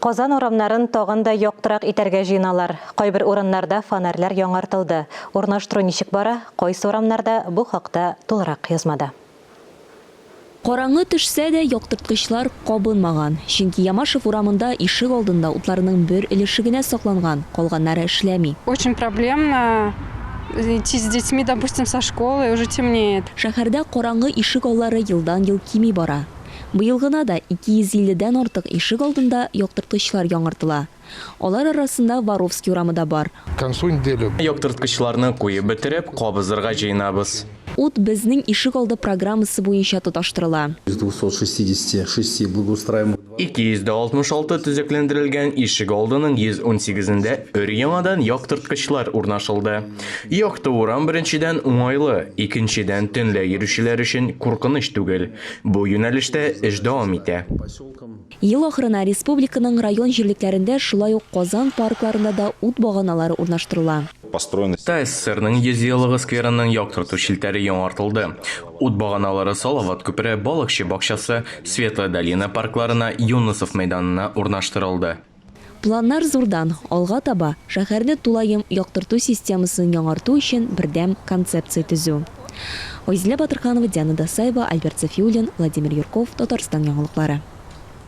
Казан урамнарын тагын да яктырак итәргә җыеналар. Кайбер урыннарда фонарьлар яңартылды. Урнаштыру ничек бара, кайсы урамнарда, бу хакта тулырак язмада. Караңгы төшсә дә, яктырткычлар кабынмаган. Чөнки Ямашев урамында ишек алдында утларның бер өлеше генә сакланган, калганнары эшләми. Очень проблемно идти с детьми, допустим, со школы, уже темнеет. Шәһәрдә караңгы ишек аллары елдан-ел кими бара. Быел гына да 250 дән артык ишек алдында яктырткычлар яңартыла. Алар арасында Воровский урамы да бар. К концу недели. Яктырткычларны куеп бетереп, кабызырга җыенабыз. Ут Безнең ишек алды программасы буенча тоташтырыла. Из 266 благоустраиваемых. 266 төзекләндерелгән ишек алдының 118-ендә өр-яңадан яктырткычлар урнашылды. Якты урам, беренчедән, уңайлы, икенчедән, төнлә йөрүчеләр өчен куркыныч түгел. Бу юнәлештә эш дәвам итә. Ел ахырына республиканың район җирлекләрендә, шулай ук Казан паркларында да ут баганалары урнаштырыла. ТАССРның 100 еллыгы скверының яктырту челтәре яңартылды. Ут баганалары Салават күпере, Балыкчы бакчасы, Светлая долина паркларына, Юнысов мәйданына урнаштырылды. Планнар зурдан, алга таба шәһәрне тулаем яктырту системасын яңарту өчен бердәм концепция төзү. Айзилә Батырханова, Диана Дасаева, Альберт Сафиуллин, Владимир Юрков, Татарстан яңалыклары.